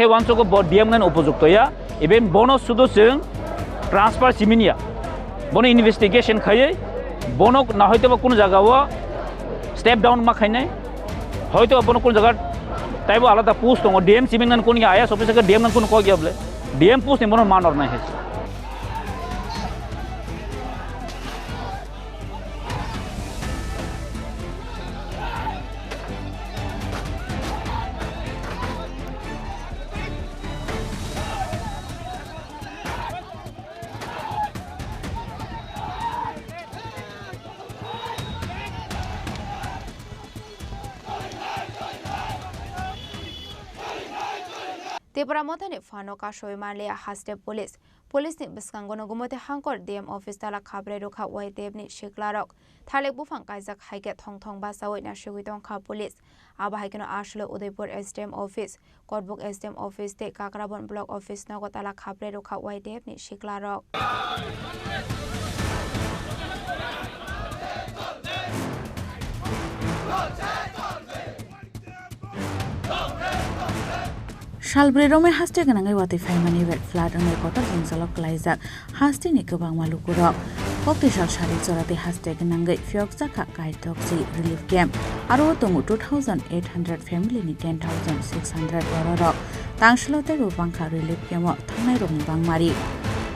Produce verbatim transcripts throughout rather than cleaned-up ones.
He uansukgo bo D M ngan upojukto ya, even bono sudu chwng transfer simini ya. Bono investigation khaiwi bono na hoito ba kunu jaga o step down ma khainai, hoito bono kunu jaga taibo alada post tongo, D M siming ngan kunu ya, I A S officer khe D M ngan kunu kok ya bole, D M post ni bono manor nai hai. Tipra Mothani phano kasui manliya haste police. Police ni bwskango no Gumoti Hangkor D M office tala khabrwi rwkha Y T F ni siklarok. Thalik buphang kaijak hai khe thong thong bachaui nasugwi tongkha police. Abo hai kheno aswk Udaipur S D M office, Korbuk S D M office tei Kakrabon block office nogo tala khabrwi rwkha Y T F ni siklarok. Salbrwi romwi haste gwnangwi watwi phaimani bai flood wngwi kotor jwngjalo kwlaijak hasteni kwbangma lukurok. Kokti sal sari joratwi haste gwnangwi phiyokjakha kaitokchi relief camp. Aro tongo two thousand eight hundred family ni ten thousand six hundred bororok. Tangsalo teibo bangkha relief camp o thangnairokni bangmari.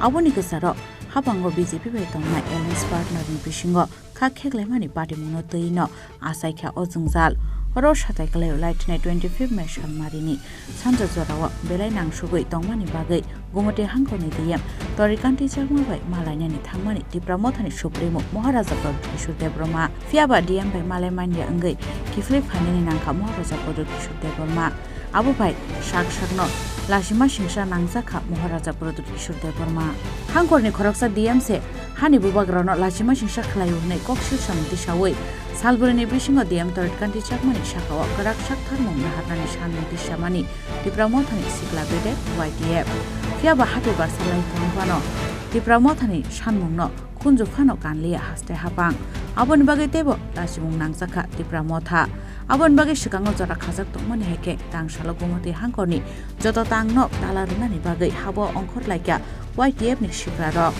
Aboni kwcharo hapango B J P bai tongnai alliance partner ni bisingo kha kheklaimani patimungno twi no achaikha o jwngjal. Oro satai kwlaio lai thanai twenty fifth May salmarini sanja jorao belai nangsugwi tongmani bagwi Gumoti Hangkorni D M Torikanti Chakma bai malainani thangmani Tipra Mothani Supremo Maharaja Pradyut Kishore Debbarma. Phiyaba D M bai malai manya wngwi kiphilwi phainani nangkha Maharaja Pradyut Kishore Debbarma. Abo bai sak sakno lachima singsa nangjakha Maharaja Pradyut Kishore Debbarma. Hangkorni khoroksa D M se hani bubagrano lachima singsa khlaio hwnwi kok silsamung tisaui salbrini bisingo D M Torikanti Chakmani sakao kwrak sak tharmung naharnani sanmung tisamani Tipra Mothani sikla bedek Y T F. Phiyaba hati barsa lai tong phano Tipra Mothani sanmungno khunju phano kanliya haste hapang. Aboni bagwi teibo lachimung nangjakha Tipra Motha. Aboni bagwi swkango jora khajak tongmani hai khe tangsalo Gumoti Hangkorni joto tangno tala rwnani bagwi habo ongkhor laikha Y T F ni siklarok.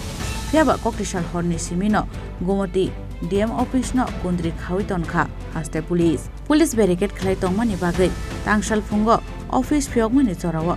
Phiyaba koktisal horni simino Gumoti D M office no kundri khaui tonkha haste police. Police barricade khlai tongmani bagwi tangsal phungo office phiyokmani jorao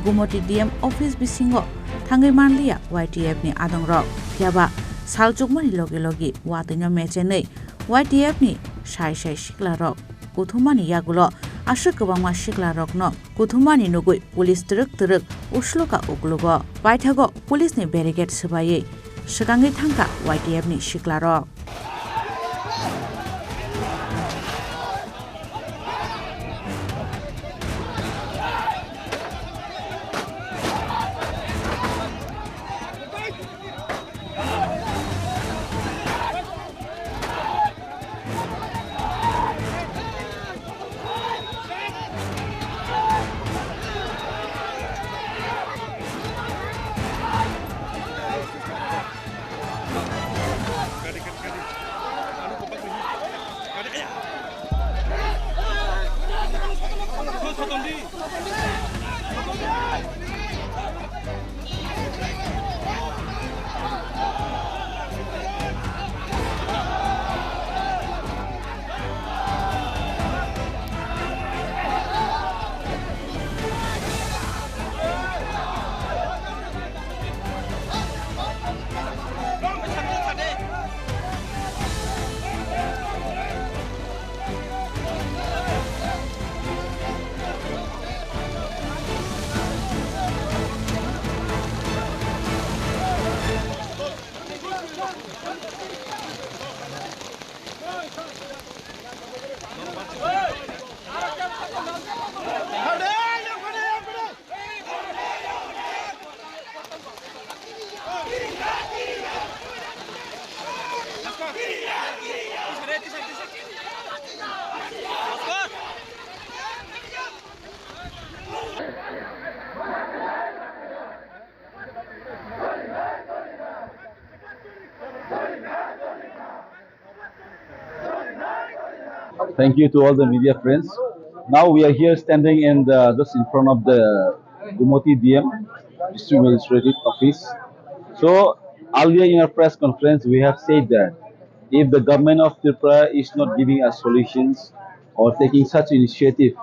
Gumoti D M office bisingo thangwi manliya Y T F ni adongrok. Phiyaba salchukmani logi logi watwino mechenwi Y T F ni sai sai siklarok kuthumani yagulo aswk kwbangma siklarokno kuthumani nugwi police twrwk twrwk usluka uklugo. Paithago police ni barricade swbaiwi swkangwi thangkha Y T F ni siklarok. Thank you to all the media friends. Now we are here standing in the, just in front of the Gumoti D M, District Magistrate Office. So earlier in our press conference, we have said that if the government of Tripura is not giving us solutions or taking such initiative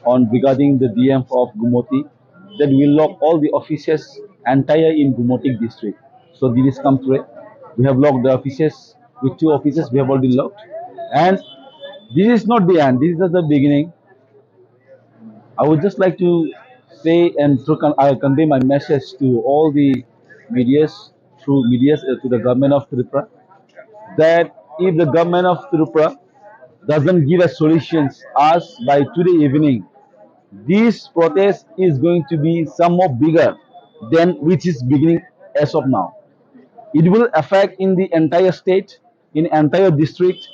on regarding the D M of Gumoti, that will lock all the offices entire in Gumoti district. So this is come true. We have locked the offices with two offices. We have already locked, and this is not the end. This is just the beginning. I would just like to say and to con- uh, convey my message to all the medias, through medias, uh, to the government of Tripura, that if the government of Tripura doesn't give us solutions as by today evening, this protest is going to be some more bigger than which is beginning as of now. It will affect in the entire state, in entire district,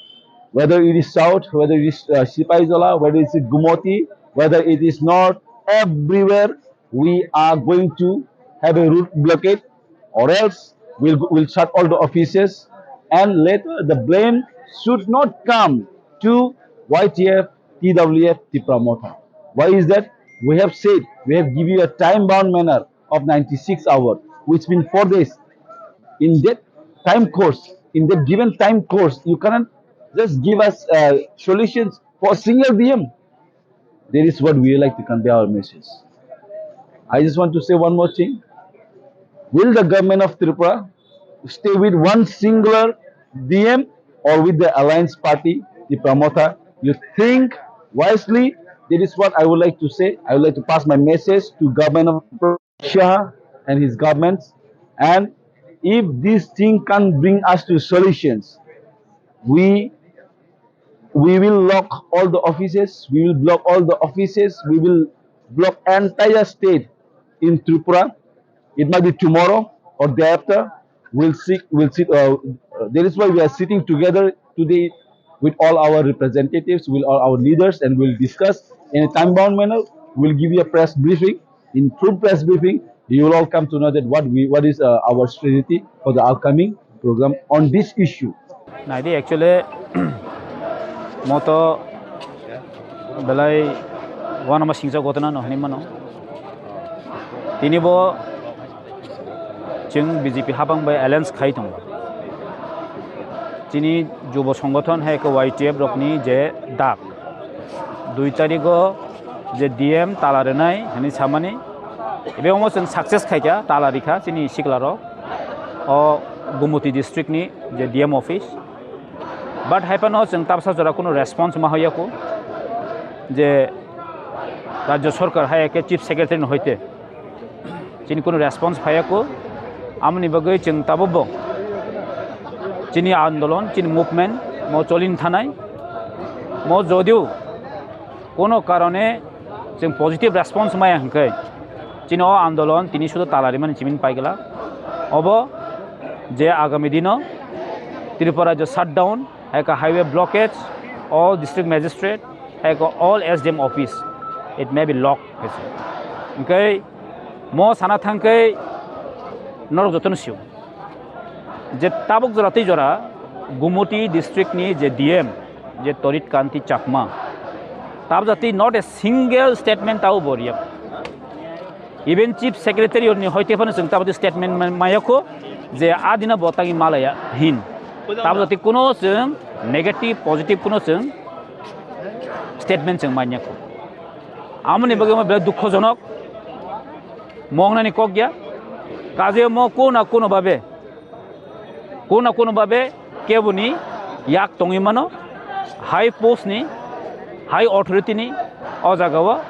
whether it is south, whether it is uh, Sipaijala, whether it is Gumoti, whether it is north, everywhere we are going to have a road blockade, or else we'll, we'll shut all the offices, and later the blame should not come to Y T F, T W F, Tipra Motha. Why is that? We have said, we have given you a time-bound manner of ninety-six hours, which means four days. In that time course, in that given time course, you cannot just give us uh, solutions for a single D M. That is what we like to convey our message. I just want to say one more thing. Will the government of Tripura stay with one singular D M or with the alliance party, Tipra Motha? You think wisely. That is what I would like to say. I would like to pass my message to government of Shah and his governments. And if this thing can bring us to solutions, we we will lock all the offices. We will block all the offices. We will block entire state in Tripura. It might be tomorrow or day after. We'll sit. We'll sit. Uh, uh, that is why we are sitting together today with all our representatives, with all our leaders, and we'll discuss in a time-bound manner. We'll give you a press briefing. In full press briefing, you will all come to know that what we, what is uh, our strategy for the upcoming program on this issue. Naidi actually moto belai wanama singsa gotona no hini mano. Tini bo chwng B J P habang bai alliance khai tongo. Chini jubo songothon hai khe Y T F rokni je dak dui tarigo je D M tala rwnai hwnwi samani, ebe omo chwng success khaikha, tala rikha chini siklarok o Gumoti district ni je D M office. But hai phano chwng tabsa jora kuno response ma hoyakho je Rajya Sarkar hai khe Chief Secretary ni hoite chini kuno response phayakho. Amoni bagwi chwng tabukbo chini andolon, chini movement mo cholin thanai. Mo jodio kono karone chwng positive response maya hwnkhe chini o andolon tini sudo tala rimani chimin paigla. Obo je agami dino Tripura je shutdown, hai khe highway blockage, all district magistrate, hai khe all S D M office, it may be locked, hai se. Hwnkhe mo sana thangkhe norok jotono sio je tabuk jora tei jora Gumoti district ni je D M, je Torit Kanti Chakma, tabuk jora tei not a single statement tao bo riya. Even Chief Secretary ni hoite phano chwng tabuk statement ma-, mayakho je a dina bo tangwi malaya hin. Tabuk jora tei kuno chwng negative, positive kuno chwng statement chwng manyakho. Amoni bagwi omo belai dukhojonok, mo wngnani kok ya. Kaje mo kuno kuno babe, kuno kuno babe keboni yak tongwi mano, high post ni, high authority ni o jaga o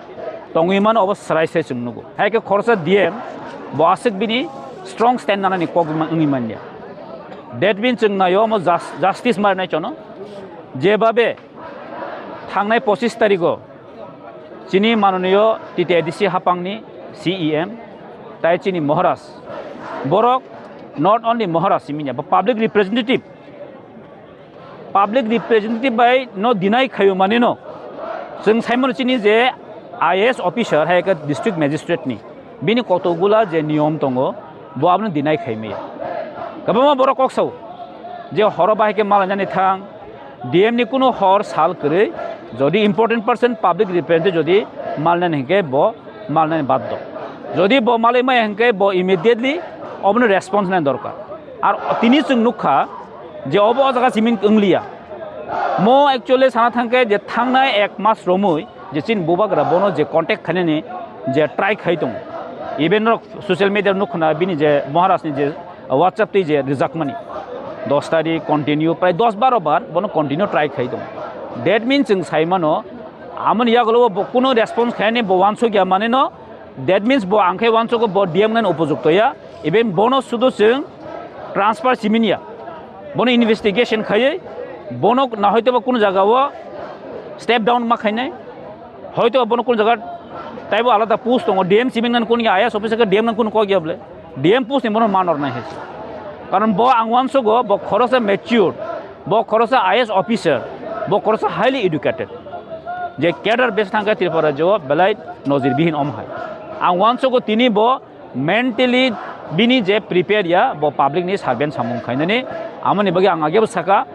tongwi mano, obo srai srai chwng nugo. Hai khe khoroksa D M bo aswk bini strong stand nanani kok wngwi manya. That means chwng naio omo jus-, justice marinai chono, jebabe thangnai pochis tarigo chini manoniyo T T A D C hapangni C E M tai chini Maharaj, borok not only Maharaj simi ya, bo public representative, public representative bai no deny khayo mani no, chwng saimano chini je I A S officer hai khe district magistrate ni bini kotokgula je niyom tongo, bo abono deny khai maya. Kwbangma borok kok sao je horo bahai khe malainani thang, D M ni kuno hor sal kwrwi, jodi important person public representative jodi malnani hinkhe bo malnani baddo. Jodi bo malwi maya hwnkhe bo immediately obono response nai dorkar. Ar tini chwng nukha je obo o jaga simi wngliya. Mo actually sana thangkhe je thangnai ek mas romwi je chini bubagra bono je contact khainani je try khai tongo. Even rok social media nukkhna bini je Maharajni je WhatsApp twi je rijakmani dos tarik continue prai dos baro bar bono continue try khai tongo. That means chwng sai mano amoni yagulo bo kuno response khainani bo wansukya manino. That means bo ang khe wansugo bo D M nani upojukto ya. Even bono sudo chwng transfer siminiya. Bono investigation khaiwi bono na hoito ba kuno jaga o step down ma khainai. Hoito bono kuno jaga taibo alada post tongo, D M siming nani kuno ya, I A S officer khe D M nani kuno kok ya bole. D M post ni bono manor nai hai. Karon bo ang wansugo bo khorosa mature, bo khorosa I A S officer, bo khorosa highly educated. Je cadre base thangkhe Tripura rajyo belai nojir bihin om hai. Ang wansugo tini bo mentally bini je prepare ya, bo public ni servant samung khainani, amoni bagwi ang agebo saka,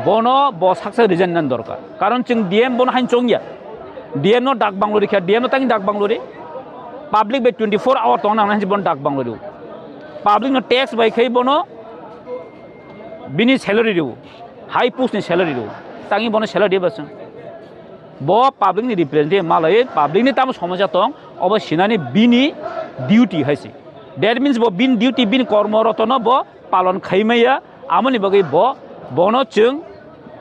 bono bo saksa resign nani dorkar. Karon chwng D M bono hain chongya. D M no dak banglo rikha, D M no tangni dak banglo ri. Public bai twenty four hour tongna nang bono dak banglo ri. Public no tax bai khai bono bini salary ri. High post ni salary ri. Tangni bono salary ba chwng. Bo public ni representative malai, public ni tamo somosa tong, obo sinani bini duty hai se. That means bo bini duty, bini kormo rotono bo palon khaimaya, amoni bagwi bo, bono chwng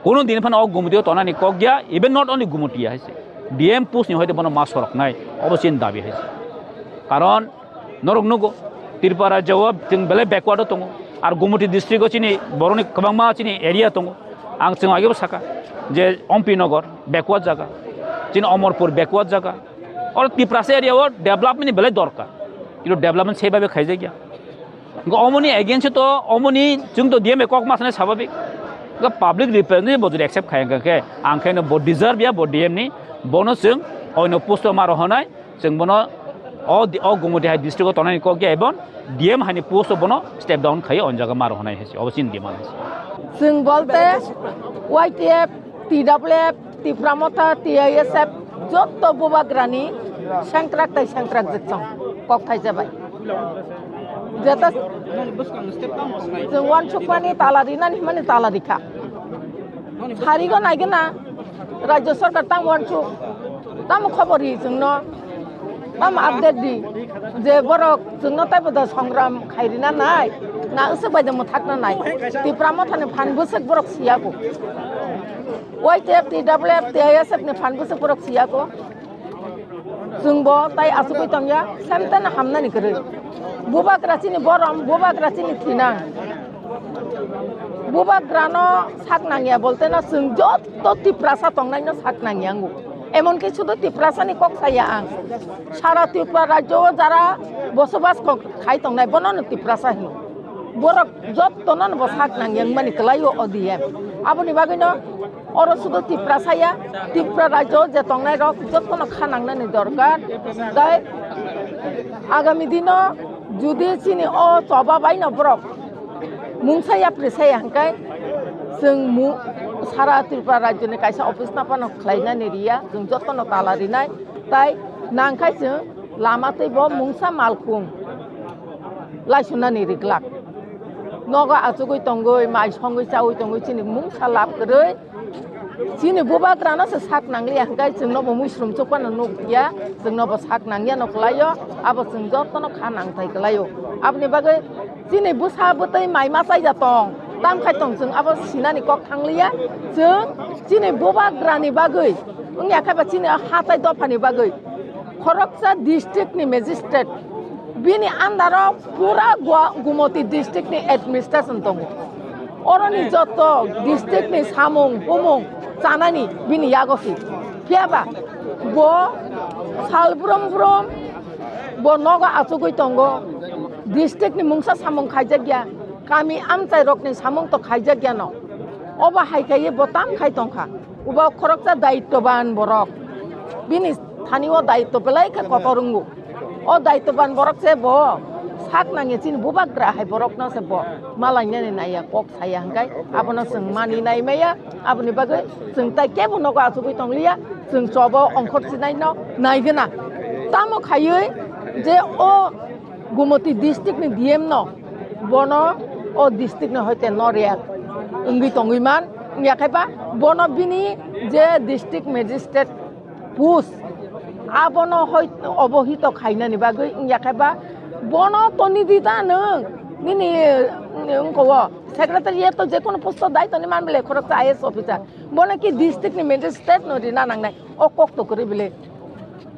kuno din phano o gumutio tonani kok ya, even not only gumutia hai se. D M post ni hoite bono ma sorok nai, obo chini dabi hai se. Karon norok nugo, Tripura rajyo o chwng belai backward o tongo. Ar Gumuti district o chini borokni kwbangma chini area tongo. Ang chwng agebo saka je Ompi Nagar backward jaga, chini Omorpur backward jaga. Oro Tiprasa area o development ni belai dorkar. Kintu development sebabe khaijakya. Hwnkhe omoni against o to omoni chwng to D M bai kok ma sanai sababik. Hwnkhe public representative bo jodi accept khaiya hwnkhe ang khe no bo deserve ya bo D M ni, bono chwng oino post o ma rohonai. Chwng bono o di-, o Gumoti hai district o tongnani kok ya, ebon D M haini post o bono step down khai o jaga ma rohonai hai se, obo chini demand hai se. Chwng bolte Y T F, T W F, Tipra Motha, T I S F, jotto bubagrani sengkrak tai sengkrak jwk chwng kok thai jabai. Jeta chwng uansukmani tala rinani hwnmani tala rikha. Sarigo naigwna. Rajya sarkar tamo uansuk, tamo khobor ri chwngno, tamo update di, je borok chwngno taibo da songram khairina nai, na usuk bai da mwthakna nai. Tipra Mothani phan bwswk borok siyago. Y T F, T W F, T I S F ni phan bwswk borok siyago. Chwngbo tai achugwi tongya, samtano hamnani kwrwi. Bubagra chini borom, bubagra chini thinang. Bubagrano sak nangya bolteno chwng joto Tiprasa tongnaino sak nangya ango. Emonki sudu Tiprasani kok saya ang. Sara Tripura rajyo o jara bosobas kok khai tongnai bonono Tiprasa hino. Borok jottono bo sak nangya wngmani kwlaio O D M. Aboni bagwino oro sudu Tiprasa ya, Tripura rajyo je tongnai rok jottono kha nangnani dorkar. Tai agami dino judi chini o choba baino borok mungsa yapri saya hwnkhe chwng mu-, sara Tripura rajyoni kaisa office no phano khlainani riya, chwng jottono tala rinai. Tai nangkhai chwng lama twi bo mungsa malkhung laisunani riglak. Nogo achugwi tongwi, mai songwi chawi tongwi chini mungsa lab kwrwi. Chini bubagrano se sak nangliya hwnkhe chwngno bo muisrum chukmano nukya, chwngno bo sak nangya no kwlaio, abo chwng jotono kha nangthai kwlaio. Aboni bagwi chini bwsa bwtwi mai ma chaija tong, tam khai tong chwng abo sinani kok thangliya, chwng chini bubagrani bagwi wngya khe ba chini hatai dophani bagwi. Khoroksa district ni magistrate, bini under o pura Gua-, Gumoti district ni administration tongo. Oroni joto district ni samung humung chanani bini yago si. Phiya ba bo sal brum brum bo nogo achugwi tongo. District ni mungsa samung khaijak ya, kami amchai rok ni samung to khaijak ya no. Obo hai kaiye bo tam khai tongkha. Ubo khoroksa daittoban borok. Bini thani o daitto belai khe kotor wngo. O daittoban borok se bo sak nangya chini bubagra hai borokno se bo malainani naiya kok saya hwnkhe abono chwng mani nai maya. Aboni bagwi chwng tai kebo nogo achugwi tongliya, chwng chobo ongkhor chinai no naigwna. Tamo khaiwi je o Gumoti district ni D M no, bono o district no hoite no react wngwi tongwi man, wngya khe ba bono bini je district magistrate post abono hoi obohito khainani bagwi, wngya khe ba bono toni di ta nwng nini, wngko o secretariat to je kono post o dai toni man bele khoroksa I A S officer, bono ki district ni magistrate no rina nangnai, o kok to kwrwi bele.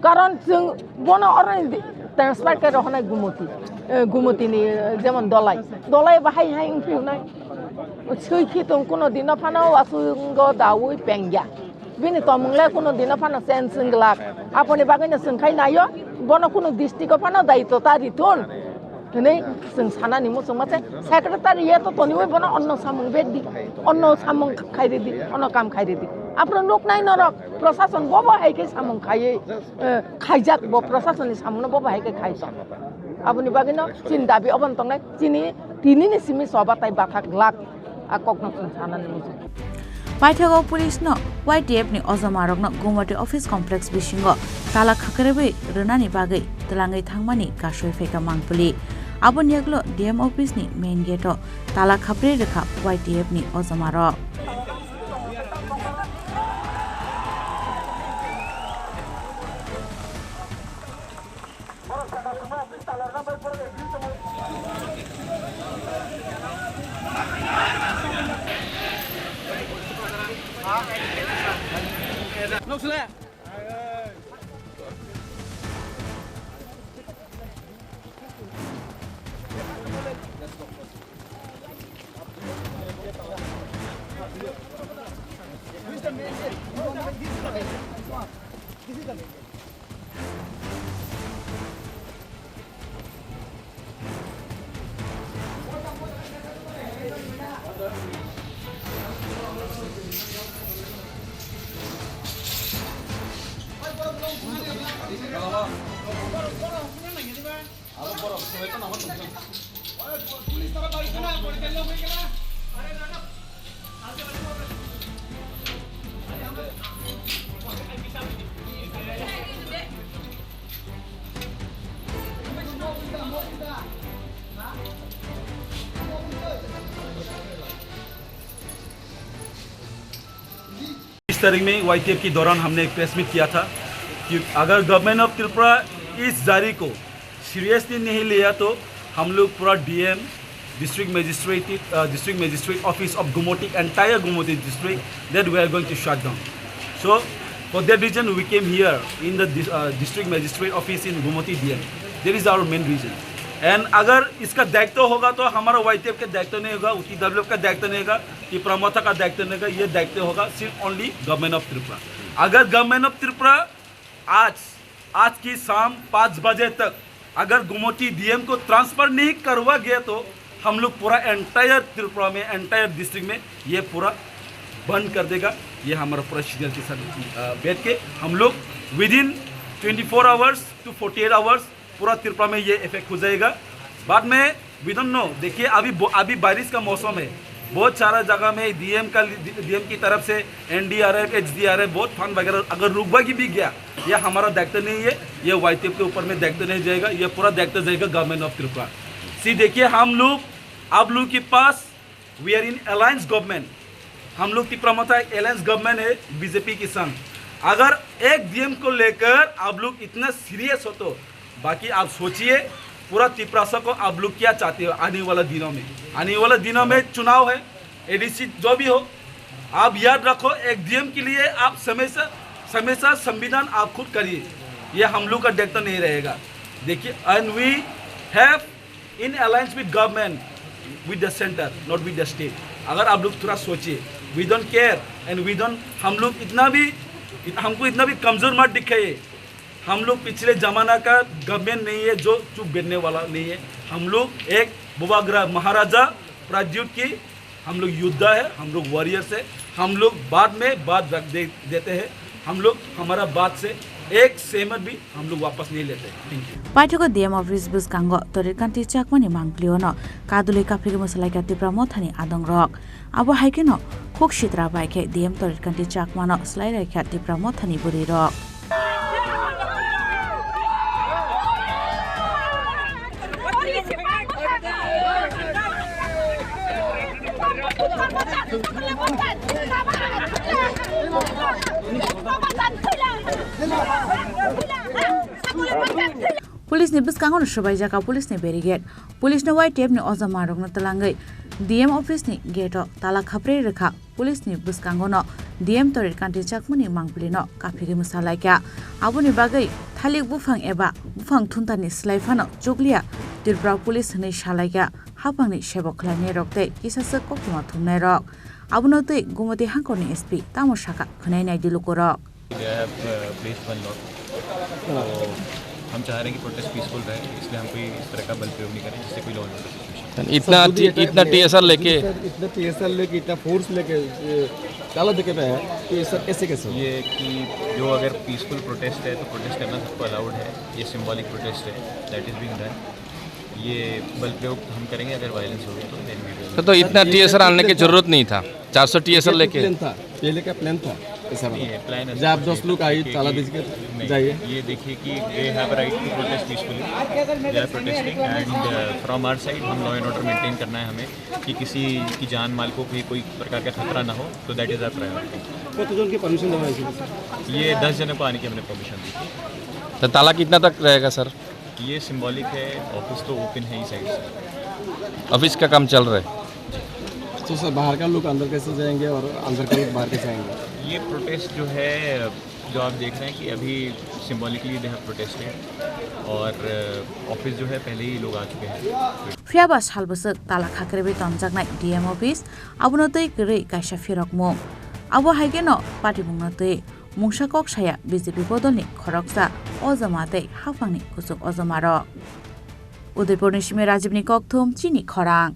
Karon chwng bono oroni di-, transfer khe rohonai Gumoti, eh, Gumoti ni, eh, jemon Dolai. Dolai bahai hai wngphi hwnai. Swi khi tong kuno dino phano wasungo daui pengya. Bini tomung le kuno dino phano change wng glak. Aponi bagwi no chwng khai naio, bono kuno district o phano daityo ta ritun. Hwnwi chwng sanani muchungma se secretariat o toniwi bono onno samung bed di, onno samung khairi di, onno kam khairi di. Aphuru nuknai norok prosason bobo hai khe samung khaiwi, eh, khaijak bo prosasonni samungno bobo hai khe khai tong. Aboni bagwino chini dabi obono tongnai, chini tinini simi choba tai bathak glak. A kokno chwng sanani muchung. Paithago police no Y T F ni ojomarokno Gumoti office complex bisingo tala khakribwi rwnani bagwi twlangwi thangmani kasui phaikha Mangpili. Aboni yagulo D M office ni main gate o tala khaprwi rwkha Y T F ni ojomarok. बीस तारीख में वाईटीएफ के दौरान हमने एक press meet किया था कि अगर गवर्नमेंट ऑफ त्रिपुरा इस जारी को सीरियसली नहीं लिया तो हम लोग पूरा DM, district magistrate, uh, district magistrate office of Gumoti, entire Gumoti district, that we are going to shut down. So, for that reason, we came here in the dis-, uh, district magistrate office in Gumoti D M. That is our main reason. And अगर इसका दायित्व होगा तो हमारा वाईटीएफ का दायित्व नहीं होगा, टीडब्ल्यूएफ का दायित्व नहीं होगा, तिपरा मोर्चा का दायित्व नहीं होगा, ये दायित्व होगा सिर्फ only government of त्रिपुरा। अगर गवर्नमेंट ऑफ त्रिपुरा आज, आज की शाम पाँच बजे तक अगर गुमटी डीएम को ट्रांसफर नहीं करवा गया तो हम लोग पूरा एंटायर त्रिपुरा में, एंटायर डिस्ट्रिक्ट में ये पूरा बंद कर देगा। ये हमारा पूरा सीनियर के साथ, अ, बैठ के हम लोग within twenty four hours to forty eight hours पूरा त्रिपुरा में ये इफेक्ट हो जाएगा। बाद में we don't know। देखिए, अभी ब-, अभी बारिश का मौसम है, बहुत सारा जगह में डीएम का, डीएम की तरफ से, एनडीआरएफ, एचडीआरएफ, बहुत फंड वगैरह अगर रुकवा की भी गया, ये हमारा दायित्व नहीं है, ये वाईटीएफ के ऊपर में दायित्व नहीं जाएगा, ये पूरा दायित्व जाएगा गवर्नमेंट ऑफ त्रिपुरा। सी, देखिए, हम लोग, आप लोग के पास, we are in alliance government, हम लोग तिपरा मोर्चा एक अलायंस गवर्नमेंट है बीजेपी के संग। अगर एक डीएम को लेकर आप लोग इतना सीरियस हो तो बाकी आप सोचिए, पूरा तिपरासा को आप लोग क्या चाहते हो आने वाला दिनों में? आने वाला दिनों में चुनाव है, एडीसी जो भी हो, आप याद रखो, एक डीएम के लिए आप हमेशा, हमेशा संविधान आप खुद करिए, ये हम लोग का दायित्व नहीं रहेगा। देखिए, and we have in alliance with government, with the center, not with the state। अगर आप लोग थोड़ा सोचिए, we don't care and we don't, हम लोग इतना भी, इत-, हमको इतना भी कमजोर मत दिखाइए। हम लोग पिछले जमाना का गवर्नमेंट नहीं है जो चुप बैठने वाला नहीं है। हम लोग एक बुबाग्रा महाराजा प्राद्युत की हम लोग योद्धा है, हम लोग वॉरियर्स है। हम लोग बाद में बात रख दे, देते हैं। हम लोग हमारा बात से एक सेमत भी हम लोग वापस नहीं लेते। Thank you। Paithago D M office bwskango Torit Kanti Chakmani mangpili ono kadulwi kaphilwi mwsalaikha Tipra Mothani adongrok. Abo hai kheno khuk sitra bai khe D M Torit Kanti Chakmano swlai laikha Tipra Mothani bwrwirok. Police ni bwskango no swbaijak police ni barricade. Police no Y T F ni ojamarokno twlangwi D M office ni gate o tala khaprwi rwkha. Police ni bwskango no D M Torir Kanti Chakmani mangpilino kaphigwi mwsalaikha. Aboni bagwi thalik buphang eba buphang thuntarni slai phano chukliya Tripura Police hwnwi salaikha. Haphangni sebo khlainairok tei kisasa koktwma thumnairok. Abono twi Gumoti Hangkorni S P tamo sakha khwnai naidi lukurok. They have, uh, placed one lock. तो हम चाह रहे हैं कि protest peaceful रहे, इसलिए हम कोई इस तरह का बल प्रयोग नहीं करें जिससे कोई लॉ एंड ऑर्डर सिचुएशन। इतना सर, टी-, इतना टीएसआर लेके सर, इतना टीएसआर लेके, इतना फोर्स लेके, ए, ताला देके पे है, तो ये सर कैसे, कैसे हो? ये कि जो अगर पीसफुल प्रोटेस्ट है तो प्रोटेस्ट करना सबको अलाउड है, ये सिंबॉलिक प्रोटेस्ट है, that is being done। ये बल प्रयोग हम करेंगे अगर वायलेंस होगी तो, then we will। तो, तो इतना टीएसआर आनने की जरूरत नहीं था, चार सौ टीएसआर लेके। प्लान था, पहले का प्लान था ऐसा वाला। नहीं है, प्लान ऐसा जब कुछ दस नहीं लोग था। आए, देखिए ताला कि दीजिए, नहीं, जाइए। ये देखिए कि they have right to protest peacefully, they are protesting and, uh, from our side हम लॉ एंड ऑर्डर मेंटेन करना है हमें कि किसी की जान माल को भी कोई प्रकार का खतरा ना हो, तो that is our priority। কতজনকে পারমিশন দেওয়া হয়েছিল? ये दस जनों को आने की हमने परमिशन दी थी। तो ताला कितना तक रहेगा सर? ये सिंबॉलिक है, ऑफिस तो ओपन है ही साइड से। ऑफिस का काम चल रहा है। तो सर, बाहर का लोग अंदर कैसे जाएंगे और अंदर का लोग बाहर कैसे आएंगे? ये प्रोटेस्ट जो है, जो आप देख रहे हैं कि अभी सिंबॉलिकली दे हैव प्रोटेस्टेड और, अ, ऑफिस जो है पहले ही लोग आ चुके हैं। Phiya ba sal bwswk tala khakrwi tonjaknai D M office, abono twi kwrwi kaisa phirokmung. Abo hai kheno patibungno twi mungsa kok saya B J P bodolni khoroksa ojama tei haphangni kuchuk ojamarok. Udaipurni simi Rajibni kokthum chini khorang.